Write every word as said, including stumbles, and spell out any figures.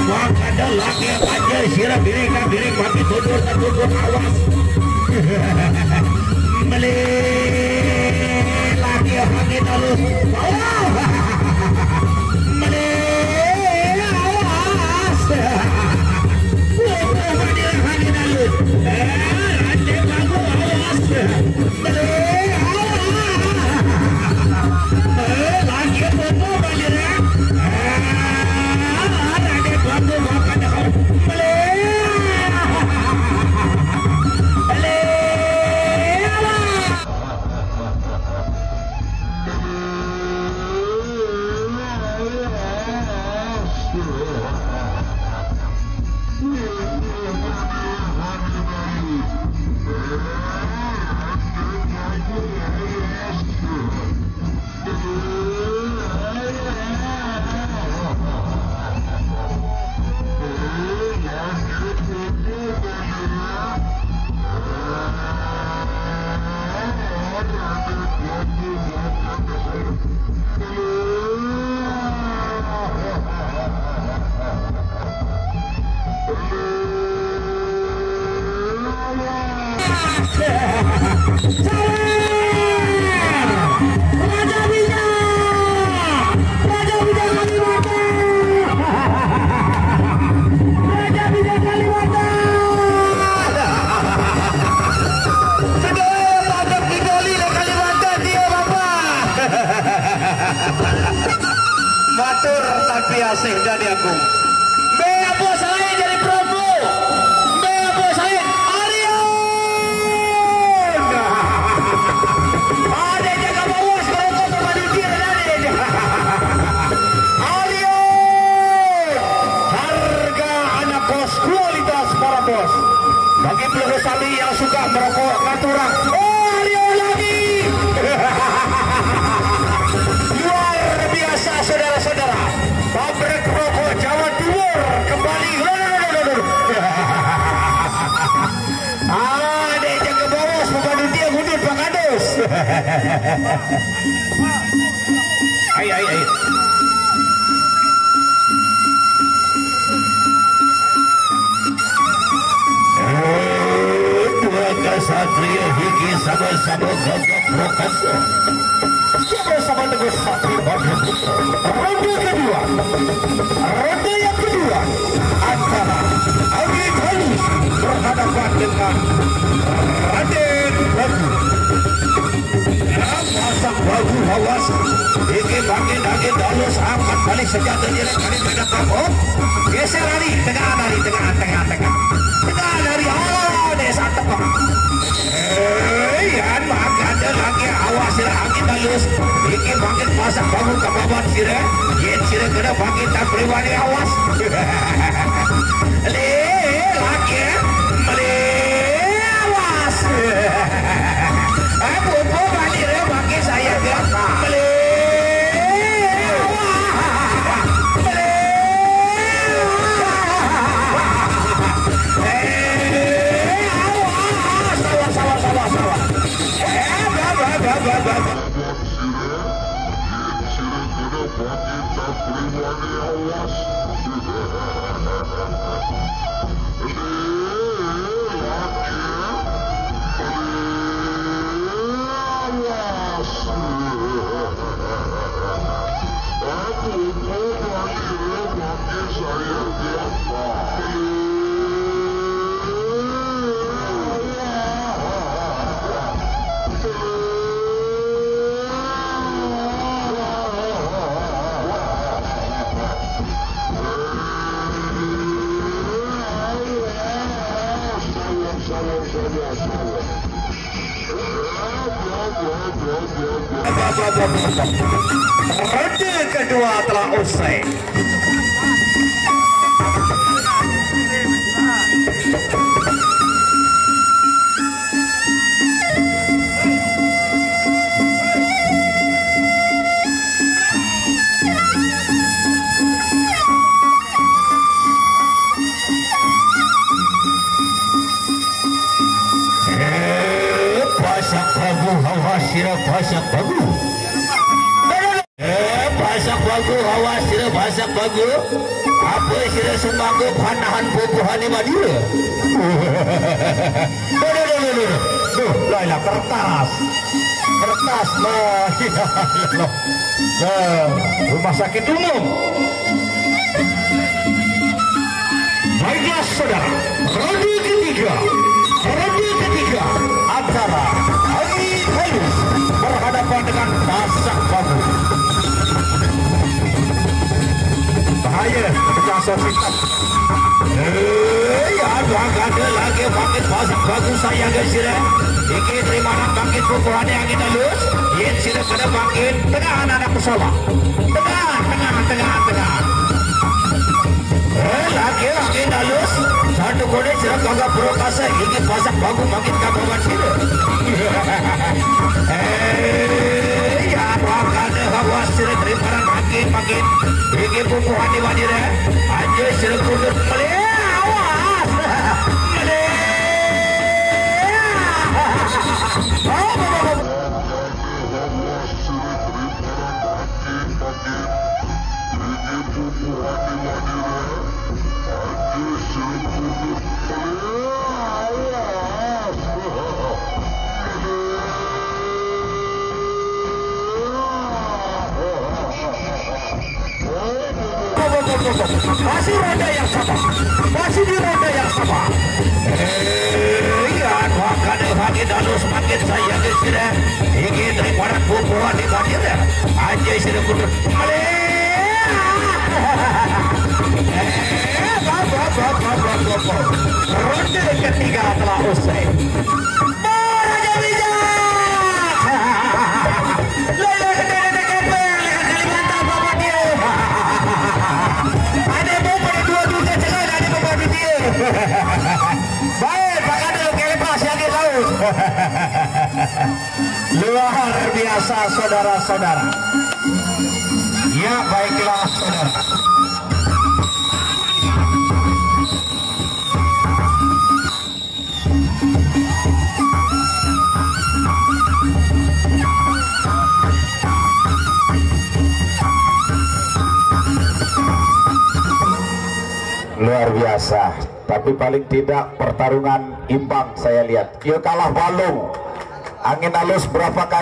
Makada laki aja sira birika-birik mati tudur-tudur, awas. Beli laki hati talus. Awas. Beli awas. Buku badi hati talus. Eh, anjing bagus, awas. Raja Bijak Kalimantan. Sedaya tangkep di Bali dan Kalimantan, dia Bapak. Matur tapi asih dan agung. Mbak Abu Said dari Provo. Mbak Abu Said, Aryo. Ada jaga bawas, kalau kau terpadu dia, ada. Aryo. Harga anak kos, kualitas para bos. Bagi peluru sami yang suka merokok, ngaturang. Oh, Aryo lagi. Luar biasa, saudara-saudara. Pabrik rokok Jawa Timur kembali. Loh, loh, loh, loh, loh, loh. Ah, dek jaga bawas, bukan dia mundur, Pak Kadus. Ayo, ayo, ayo. Dua kesatria hiki sama-sama gagah perkasa. Sama-sama dengan Sakti Badra Putra. Ronde kedua. Ronde yang kedua antara Angin Halus berhadapan dengan Raden Bagu. Masak Bagu, awas. Iki bangkit, bangkit, halus, angkat balik senjata dia, kali tidak kapok. Geser lari, tengah lari, tengah, tengah, tengah. Tengah lari, oh, desa tepang. Eh, yan, makanya lagi awas ya, angin halus. Iki bangkit masak bangun ke papan sira. Yen sira kena bangkit tak pribadi, awas. Le, lagi, le, awas. Aku kok balik le, bangkit saya ke. Le, awas. Le, awas. Eh, awas. Salah, salah, salah, salah. Eh, bah, bah, bah, bah, bah. Sira, yen sira kena bangkit tak pribadi, awas. Awas. Aku kok bangkit le, bangkit saya ke. Ronde kedua telah usai. Eh, pasak bagu, awas sira pasak bagu. Eh, pasak bagu, awas sira pasak bagu. Apa sira Sumanggup hanahan bubuhan di Madura. Duh, duh, duh, duh, duh, duh. Duh, lah, lah, kertas. Kertas, lah, ilah, ilah. Nah, rumah sakit umum. Baiklah, saudara. Ronde ketiga. Ronde ketiga antara Angin Halus berhadapan dengan Pasak Bagu. Bahaya, tukang sosisan. Eh, ya, dua kali lagi bangkit Pasak Bagu saya, guys, ya. Iki terima bangkit pukulannya Angin Halus. Yen sira pada bangkit, tengah anak-anak pesawat. Tengah, tengah, tengah, tengah. Eh, lagi, lagi, halus. Satu kode jerap gagah perkasa, ini Pasak Bagu makin kabawan sini. Eh, ya, makanya hawa sini terimparan makin, makin. Ini buku hati wadir, eh. Aja sini kudut. Melihat, awas. Melihat. Oh, oh, oh, oh. Masih ronde yang sama. Masih di ronde yang sama. Eh, iya, dua kali lagi, lalu semakin saya di sini. Ini dari barat bubuhan di Madura. Anjay, sini kudu. Melihat. Eh, bab, bab, bab, bab, bab, bab, bab. Ronde ketiga telah usai. Raja Bijak. Lele gede, gede, gede, Kalimantan, Bapak dia. Ada mau pada dua, dua, jalan, ada mau pada dia. Baik, Pak Kadil, kelepas yang di laut. Luar biasa, saudara-saudara. Ya, baiklah, saudara. Luar biasa. Tapi paling tidak pertarungan imbang saya lihat. Dia kalah balung. Angin Halus berapa kali?